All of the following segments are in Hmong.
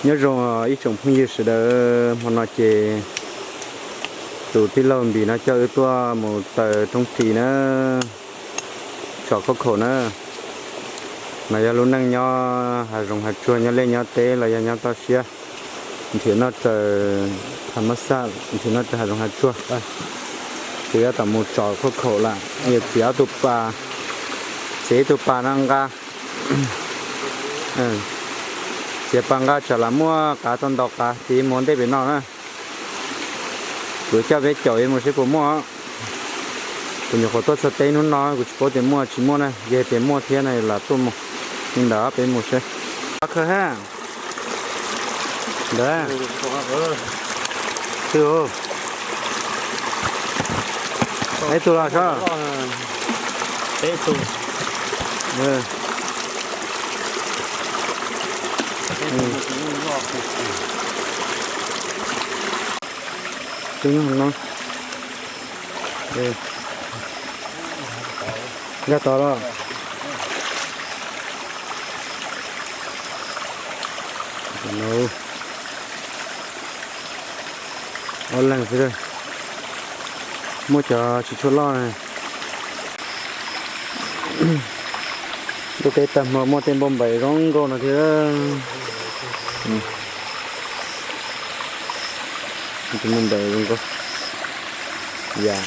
Nyob zoo ib tsoom phooj ywg sawv daws, hmo no ces tus tij laug Npis no coj wb tuaj mus taws roob ris na, tsom khaub khaum na. No yog lub neej nyob hav zoov hav tsuag, nyob liaj nyob teb los yog nyob toj siab, nrhiav noj raws tham mab xaj, nrhiav noj raws hav zoov hav tsuag. Ces yuav tau mus tsom khaub khaum lawm, yuav txiav ob tug pas, txiav ib tug pas no nqa, txiav pas nqa tsam lam muaj qav tau ntaus qav tiv mus ntej pem no na. Kuv coj peb caum mus seb puas muaj. Kuv nyuam qhuav tuaj txog teb hnub no kuv tsis paub tias muaj tsis muaj na, yog tias muaj thiab na lam tuaj mus. Li ntawd peb mus seb. Khawb ha. Ntawd. Twg? Ib tug los sob. Twb no. Nkag tod los. Ob leeg xwb, muaj cov tsis tshua loj na. Ntuj teb tag hmo muaj tej npauj npaim zoo nkauj no thiab. Npauj npaim zoo nkauj. Ya.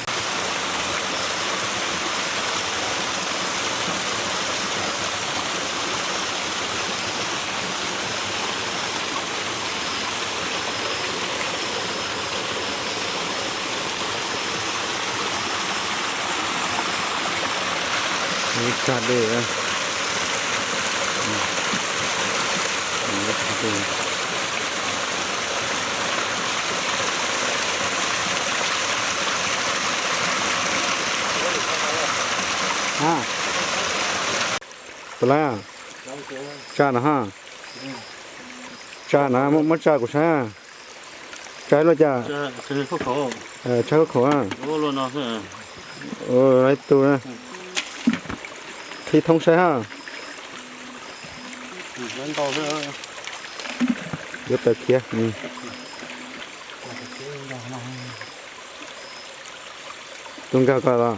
Tsa dej. Tus lawv, tsa no ha. Tsa no, muab tsa kuv saib. Tsa luaj cas? Tsa khaub khaum. Ib tug qhib thoob saib ha. Yuav taws khiav. Tus nkag ko los.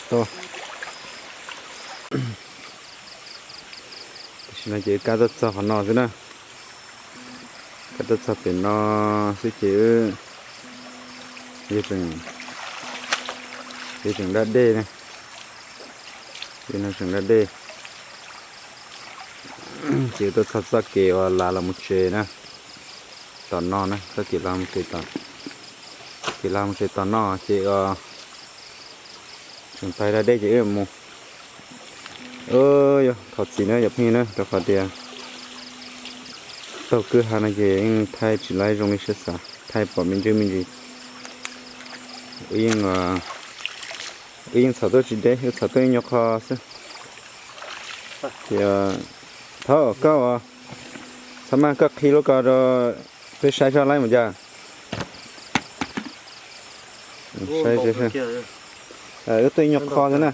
Tam sim no ces kab tuaj txog qhov no xwb na. Kab tuaj txog pem no xwb ces wb, yog tseem dab dej ne. Yog no tseem dab dej. Ces tuaj txog txoj kev uas lav los mus tsev na. Tom no na, txoj kev lav mus tsev tom, kev lav mus tsev tom no ces tseem tau dab dej ces wb mus. Yog thov txim na cov phooj ywg na, rau qhov tias taug kwj ha no ces yeej thaij tsis laib zoo li siab xav, thaij pom me ntsis me ntsis. Wb yeej, wb yeej txhom tuaj tsis deb, wb txhom tuaj ib nyuag qho xwb. Ces thaum koj, txhob mas koj qhib lub ko rau peb saib seb laib mus cas. Saib, wb tuaj ib nyuag qho xwb na.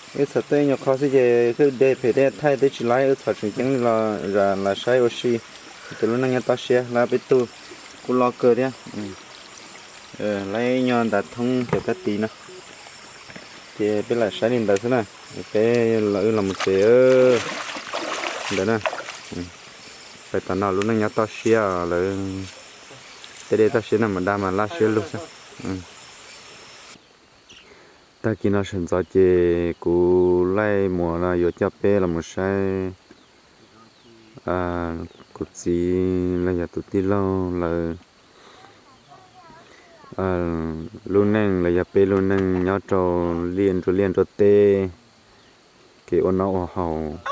Wb txhom tuaj ib nyuag qho xwb ces kwj deg phem tej thaij twb tsis laib, wb txhom tseem ceeb li los zam lam saib ua si. Ces lub neej nyob toj siab lawm, peb tug kuj loj kawg thiab. Laib nyuag ntas thoob cov kab tis no. Ces peb lam saib li ntawd xwb na. Peb los, wb los mus tsev ntawd na. Pais tom no lub neej nyob toj siab lawm, tej dej toj siab no mas dag mas laj siab lug xwb. Tag kis no sawv ntxov ces kuv Laij Muas no yuav coj peb los mus saib kuv txiv los yog tus tij laug lawv lub neej los yog peb lub neej nyob rau liaj nruab liaj nruab teb, kev ua noj ua haus.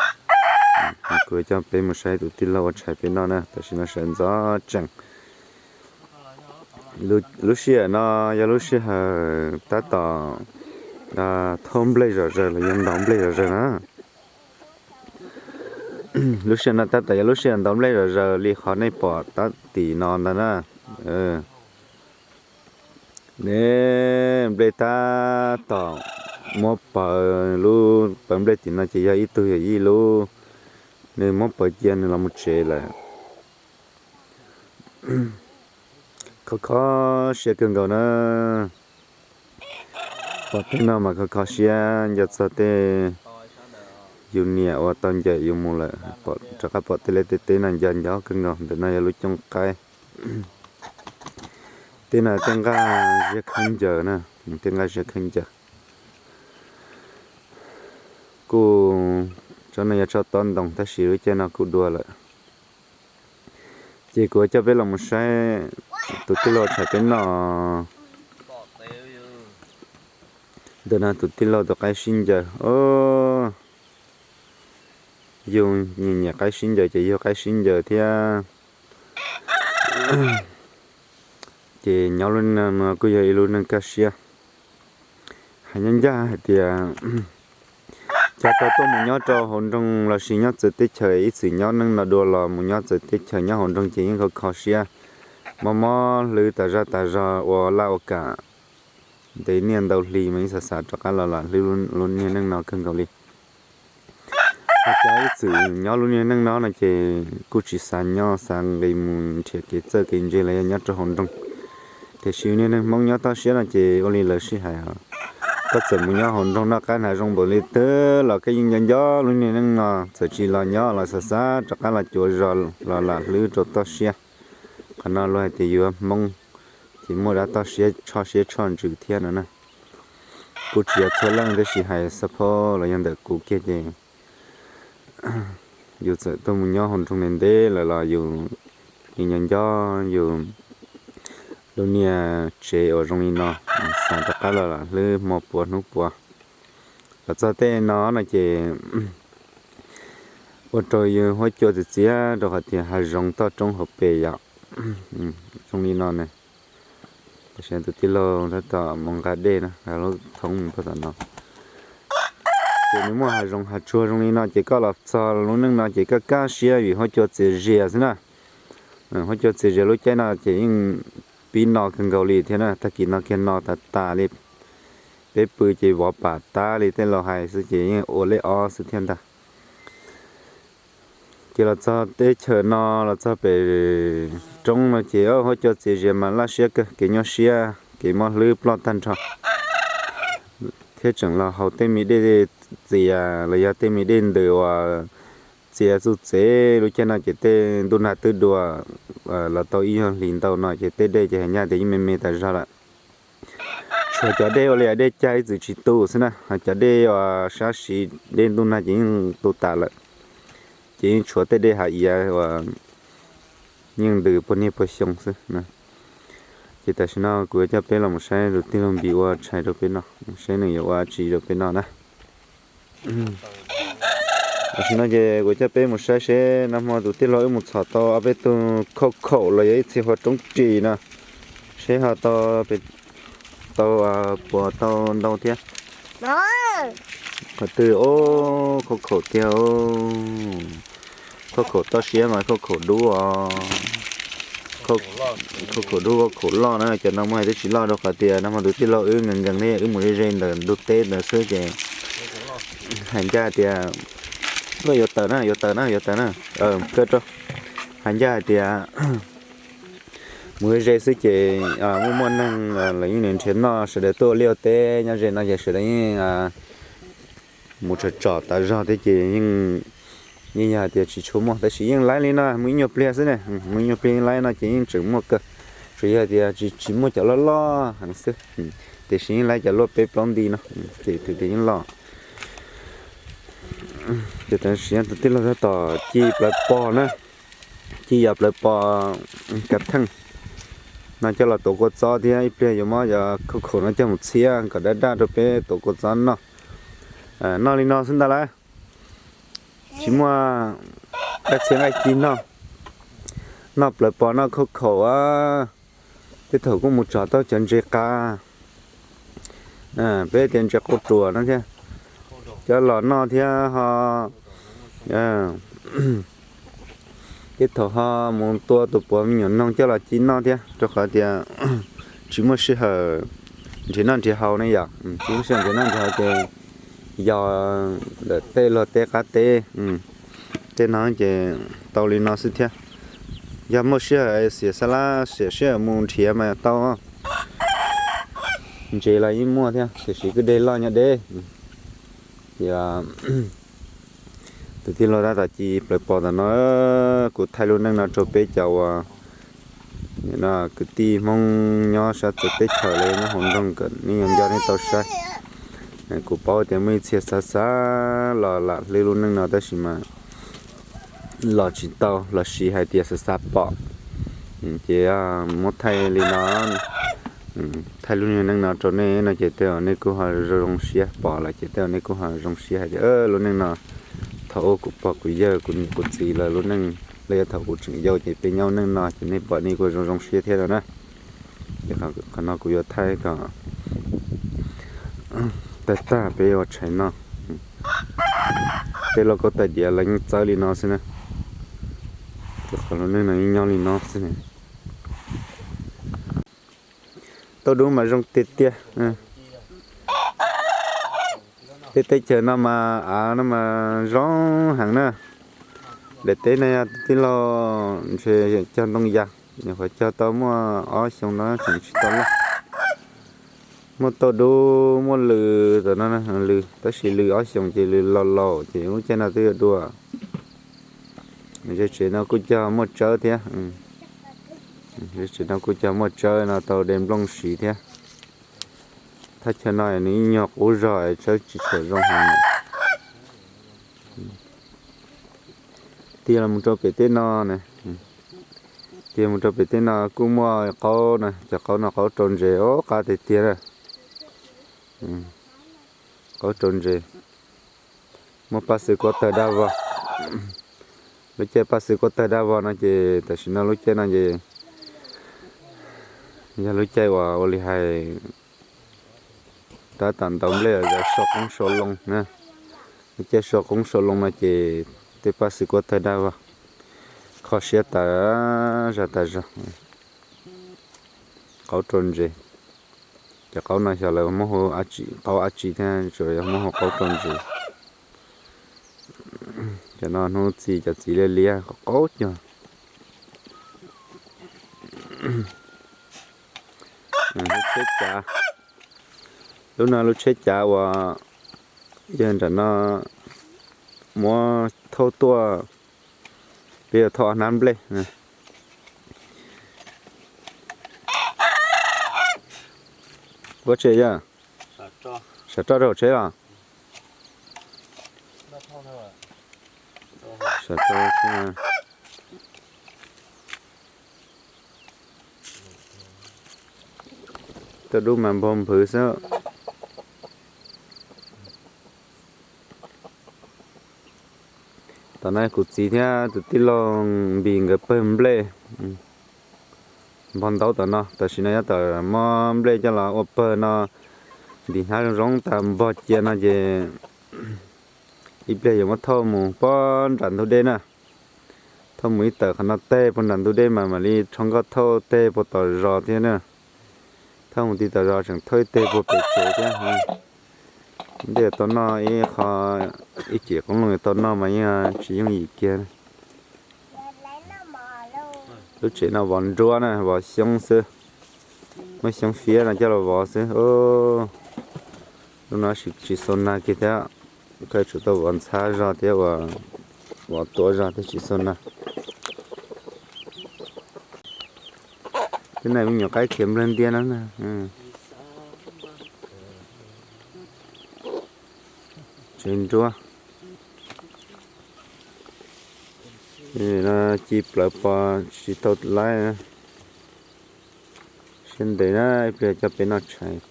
Kuv coj peb mus saib tus tij laug ua tshais peb noj na, tam sim no sawv ntxov tsees. Lub sij hawm no yog lub sij hawm tab tom thauj nplej zom zaws los yog ntaus nplej zom zaws na. Lub sij hawm no tab tom yog lub sij hawm ntaus nplej zom zaws li qhov nej pom tab tim no ntag na. Ne, nplej tab tom muab paws lub paws nplej tim no ces yog ib tug yawm yij lub, nws muab paws cia nws los mus tsev lawm. Kho kho siab kawg nkaus na. Pom tej no mas kho kho siab nco txog tej yus niam uas tau ncaim yus mus lawm, rov qab pom tej liaj tej teb no nco nco kawg nkaus. Ntawm no yog lub cooj qaib. Tej no tej nqaj ziab khaub ncaws na, tej nqaj ziab khaub ncaws. Kuj, tsob no yog tsob tob ntoo tab sis lub caij no kuj dua lawm. Ces kuv coj peb los mus saib tus tij laug tshais peb noj. Ntawm no tus tij laug tus qaib sib ncaws. Yus nyiam nyiam qaib sib ncaws ces yug qaib sib ncaws thiab. Ces nyob lub neej no kuj yog ib lub neej kaj siab. Hais ncaj ncaj hais tias cov tau tuaj mus nyob rau hauv nroog lossis nyob txawv teb chaws, ib txwm nyob neej no dua los mus nyob txawv teb chaws nyob hauv nroog ces yeej kho kho siab, mob mob hlwb tas zaj tas zog ua laj ua kam ntev niaj ntau hli mas yeej xav xav rov qab los lam hlwb lub niag neej no kawg nkaus li. Hos cov ib txwm nyob lub niag neej no no ces kuj tsis xav nyob, xav nqis mus nrhiav kev txawj kev ntse los yog nyob rau hauv nroog. Tiam sis niag neeg Hmoob nyob toj siab no ces ua li lawv sib hais, koj txawm mus nyob hauv nroog noj qab hnav zoo npaum li twg los koj yeej nco nco lub niag neej no, txawm tsis los nyob los xav xav rov qab los cuav zos los lam hlwb rau toj siab. Qhov no luag hais tias yuav Hmoob ces muaj dab toj siab tsho siab tsho ntsws thiab no na. Kuj tsis yog txhua leej tab sis hais xab phob los yog ntawm kuv kiag ces yus txawm tuaj mus nyob hauv nroog ntev ntev lawm los yus yeej nco nco yus lub niag tsev uas zoo li no, xav rov qab los lam hlwb hmo puav hnub puav. Los txog tej no no ces ua rau yus huab cua txias txias rau qhov tias hav zoov toj roob hauv pes yom. Zoo li no ne, tam sim tus tij laug tab tom mus nqa dej na, nqa lub thoob mus rau tom no. Ces nws muaj hav zoov hav tsuag zoo li no ces koj los txog lub neej no ces koj kaj siab vim huab cua txias zias xwb na. Huab cua txias zias lub caij no ces yeej pib no kawg nkaus li thiab na, tag kis no kiag no tas tas li. Peb pw ces vov pam tab li tej laus hais xwb ces yeej ua lej ob xwb thiab ntag. Ces los txog teb chaws no los txog pem roob no ces huab cua txias zias mas laj siab kawg, kev nyuaj siab kev mob hlwb ploj tag nrho. Thiab tseem los haus tej me dej txias los yog tej me dej ntws uas txias txuj txev lub caij no ces tej ntuj nag twb dua los tau ib nyuag hlis ntau no ces tej dej ces hais ncaj tias yeej me me tas zog lawm. Tshuav cov dej ua li dej cag ib txwm tsis tu xwb na, ho cov dej uas sab siv dej ntuj nag ces yeej tu tas lawm. Ces yeej tshuav tej dej hav iav uas yeej ntws puag niaj puag xyoo xwb na. Ces tam sim no kuv yuav coj peb los mus saib tus tij laug Npis ua tshais rau peb noj, saib nws yuav ua dab tsi rau peb noj na. Tam sim no ces kuv coj peb mus saib seb nag hmo tus tij laug wb mus txhom tau ob peb tug khauj khaum los yog ib txhia hua roob ris no, seb ho tau, tau puas tau ntau thiab. Qhov twg, o, khauj khaum tiag. Khauj khaum toj siab mas khauj khaum dub os. Khauj khaum dub, khauj khaum loj na, cov no muaj hais twb tsis loj rau qhov tias nag hmo tus tij laug wb nkees nkees thiab wb mus ze ze ntawm ntug teb ntawd xwb ces hais ncaj tias, yuav tawm na, yuav tawm na, yuav tawm na, kawg rau. Hais ncaj hais tias mus ze xwb ces muaj muaj neeg lawv yeej nrhiav noj, sawv daws tuaj ua liaj ua teb nyob ze no ces sawv daws yeej mus tsom tsom tas zog thiab ces yeej, yeej yog hais tias tsis tshua muaj, tab sis yeej laib li no mus ib nyuag pliag xwb ne, mus ib nyuag pliag yeej laib no ces yeej tseem muaj kawg. Tsuas yog tias tsis, tsis muaj cov loj loj heev xwb, tiam sis yeej laib cov luaj peb plaub nti no, ces tus tias yeej loj. Ces tam sim no tus tij laug tab tom ci plawv pos na, ci yam plawv pos kav theej no coj los tuav kua txob thiab ib pliag yuav muab cov khauj khaum no coj mus txhiab kom daj daj rau peb tuav kua txob noj. Noj li no xwb ntag lauj, tsis muaj dab tsi nqaij ci noj. Noj plawv pos noj khauj khaum, tej thaum kuj mus tsom tau cov ntses qas, peb tias ntses qau ruam no thiab, coj los noj thiab ho tej thaum ho mus tua tus puav me nyuam noog coj los ci noj thiab, rau qhov tias tsis muaj sij hawm nrhiav noj nrhiav haus ne yom, tsis lub sij hawm nrhiav noj nrhiav haus ces yog lawm tej luag teb qab teb, tej no ces tau li no xwb thiab. Yog muaj sij hawm xiam xab lab xiam sij hawm mus nrhiav mas tau. Ntses los yeej muaj thiab tiam sis kwj deg loj nyob deb. Ces tus tij laug tab tom ci plawv pos tom no, kuv thaij lub neej no rau peb cov uas kwv tij Hmoob nyob sab txawv teb chaws los nyob hauv nroog kom nej nco nej tau saib. Kuv paub tias muaj ib txhia xav xav los lam hlwb lub neej no tab sis mas los tsis tau los sis hais tias xav xav pom. Ces muab thaij li no, thaij lub neej no rau nej no ces tej zaum nej kuj ho zoo zoo siab, pom lawm ces tej zaum nej kuj ho zoo siab hais tias lub neej no thaum ub kuv pog kuv yawg kuv niam kuv txiv lawv lub neej los yog thaum kuv tseem yau ces peb nyob lub neej no ces nej pom nej kuj zoo zoo siab thiab no na. Ces qhov no kuv yuav thaij kom tag tag peb ua tshais noj. Tej lauj kaub tais diav los yeej txawb li no xwb na. Ces qhov lub neej no yeej nyob li no xwb na. Tauj dub mas zoo tiag tiag. Tej teb chaws no mas av no mas zoo heev na. Daim teb no yog tij laug ntshe cog ntoo yas, nyuam qhuav cog tau muaj ob xyoo no tseem tsis tau loj. Muaj tauj dub muaj lws tom no, lws tab sis lws ob xyoos ces lws laus laus ces lub caij no twb yuav dua. Zej tsev no kuj cog muaj tsawb thiab. Zej tsev no kuj cog muaj tsawb no tau de nplooj siv thiab. Thaj chaw no nws ib nyuag qub zog tsawb tsis tshua zoo heev. Tiag los mus rau pem tej no na, tiag mus rau pem tej no kuj muaj qaub na, cov qaub no qaub rau ntses ob qab tiag tiag na. Qaub rau ntses, muaj paj xwm kuab tawg dab vog. Lub caij paj xwm kuab tawg dab vog no ces tam sim no lub caij no ces yog lub caij uas ua li hais tab tom ntaus nplej los yog sau qoob sau loo na. Lub caij sau qoob sau loo no ces tej paj xwm kuab tawg dab vog, kho siab tas zog tas zog. Qaub rau ntses, cov qaub no xyov lawv muab hu qaub dab tsi thiab tsuas yog muab hu qaub rau ntses. Cov no hnub txiv cov txiv liab liab qaub cog. Lub tsheb cav, lub no lub tsheb cav uas yog nram no muab thauj tuaj, peb yuav thauj ob hnab nplej. Ua tsev yog sam roj rau hauv tsheb los? Sam roj tsheb. Tauj dub mas npog nphwv xwb. Tom no kuv txiv thiab tus tij laug Npis nkawd pawg nplej. Npog ntaub tom no, tam sim no yuav tawm muab nplej coj los ua pawg no. Ntim hnab zoo zoo tas npog cia no ces ib pliag yuav muab thauj mus puag nram ntug dej na. Thauj mus ib tawm qhov no teg puag nram ntug dej mas mam li rho nkoj thauj teg puag tom zos thiab na. Thauj mus tim tom zos tseem thauj ib teg puag pem tsev thiab. Ntej tau noj ib qho, ib cim qoob loo tau noj mas yeej tsis yooj yim kiag. Lub tsev no vov nruab na, vov xyoob xwb. Muab xyoob fiab no coj los vov xwb. Lub no tsis xau nag kiag thiab, koj tsum tau vov ntxhab zog thiab, vov tuav zog thiab tsis xau nag. Twb na me nyuam qaib khiav nplawg ntiab no na. Tsev nruab. Ci plawv pos tsis tau laib. Siab ntev na, ib pliag coj peb noj tshais.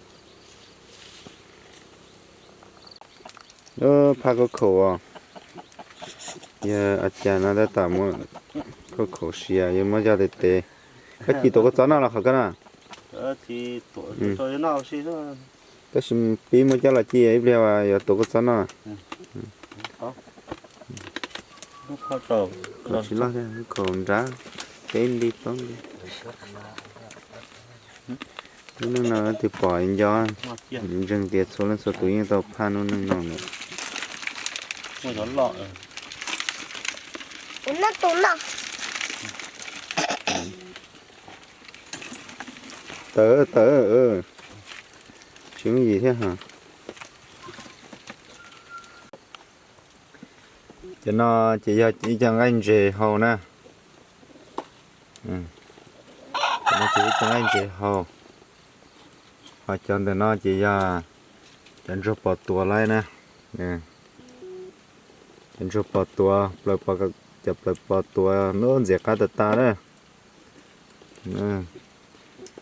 Phaj khaub khaum os. Yog a cas no tab tom muab khaub khaum sia, yuav muab coj tes tes. Koj ci tuav kua txob noj los qhov koj no? Tab sis pib muab coj los ci ib pliag yuav tuav kua txob noj. Khaum tsis loj thiab, khaum nrab, peb nti plaub nti. Lub neej no leej twg pom nco, ntseeg tias txhua leej txhua tus yeej tau phaj lub neej no lawm. Tawm, tawm, tsis yooj yim thiab hos. Cov no ces yog ib co nqaij ntses hau na. Cov no ces ib co nqaij ntses hau. Ho cov ntawm no ces yog cov ntsuag pos tuas laib na. Cov ntsuag pos tuas, plaws pos, cov plaws pos tuas ntxim qab tas tas na.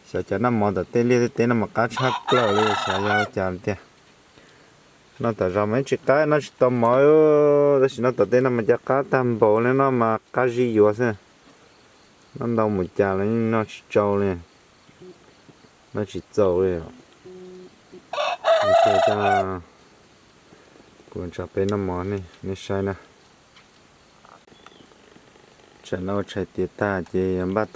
Xyov cov noj mov tom tej liaj tej teb no mas qab tshaj plaws li, xyov yog ua cas tiag. Noj tom zos mas yeej tsis qab, noj tsis tau mov, tab sis noj tom tej no mas cov qab tag npaum li, noj mas qab zib yuav xwb. Noj ntau mus cas los yeej noj tsis tsau li, noj tsis txaus li. Ces kuv tso peb noj mov nej saib na. Tsam no ua tshais tiav tag ces npaj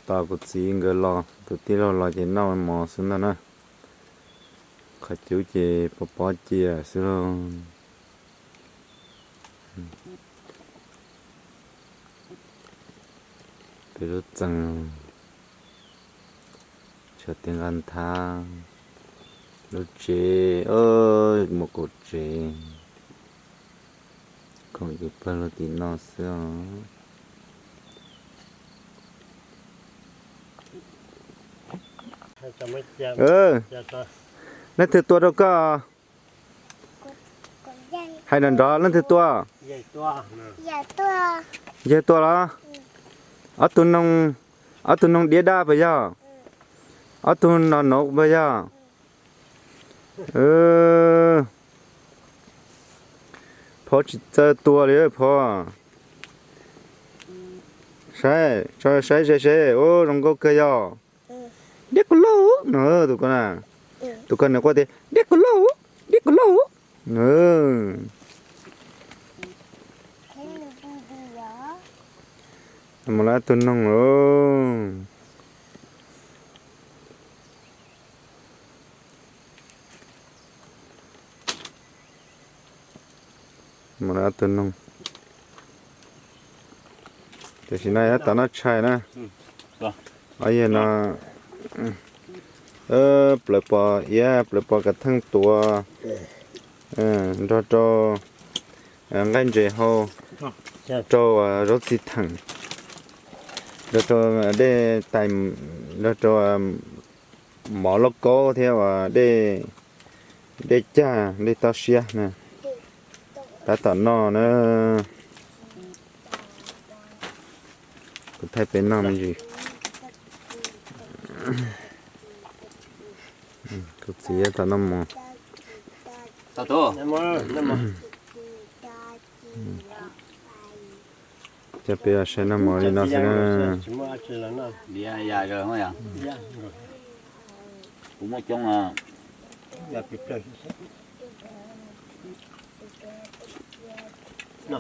tos kuv txiv nkawd los, tus tij laug los ces noj mov xwb ntag na. Qhov cub ces pov pob cia xwb lauj. Peb lub txee, tshuav tej nqaj nthab, lub tsev, mus kaum tsev, khoom yus pawg lug tim no xwb os. Leej twg tua rau koj? Hais nrov nrov, leej twg tua? Yawg tua los? Ob tug noog, ob tug noog diab daj puas yog? Ob tug no nuv puas yog? Phov tsis txawj tua li phov. Saib, saib ze seb, ua zoo nkauj kawg yog. Diab kuv lauj no, tus ko, tus ko nws quaj tias diab kuv lauj, diab kuv lauj. Mus lawm ob tug noog lauj. Mus lawm ob tug noog. Tam sim no tab tom noj tshais na. Ob yawg no plaws pos iab, plaws pos kav theej tuav nrog rau nqaij ntses hau, rau zaub txhim theem, nrog rau dej tais, nrog rau mov lauj kaub thiab uas dej cag, dej toj siab na. Tab tom noj na. Kuv thaij peb noj me ntsis. Kuv txiv tab tom noj mov. Coj peb saib noj mov li no xwb na.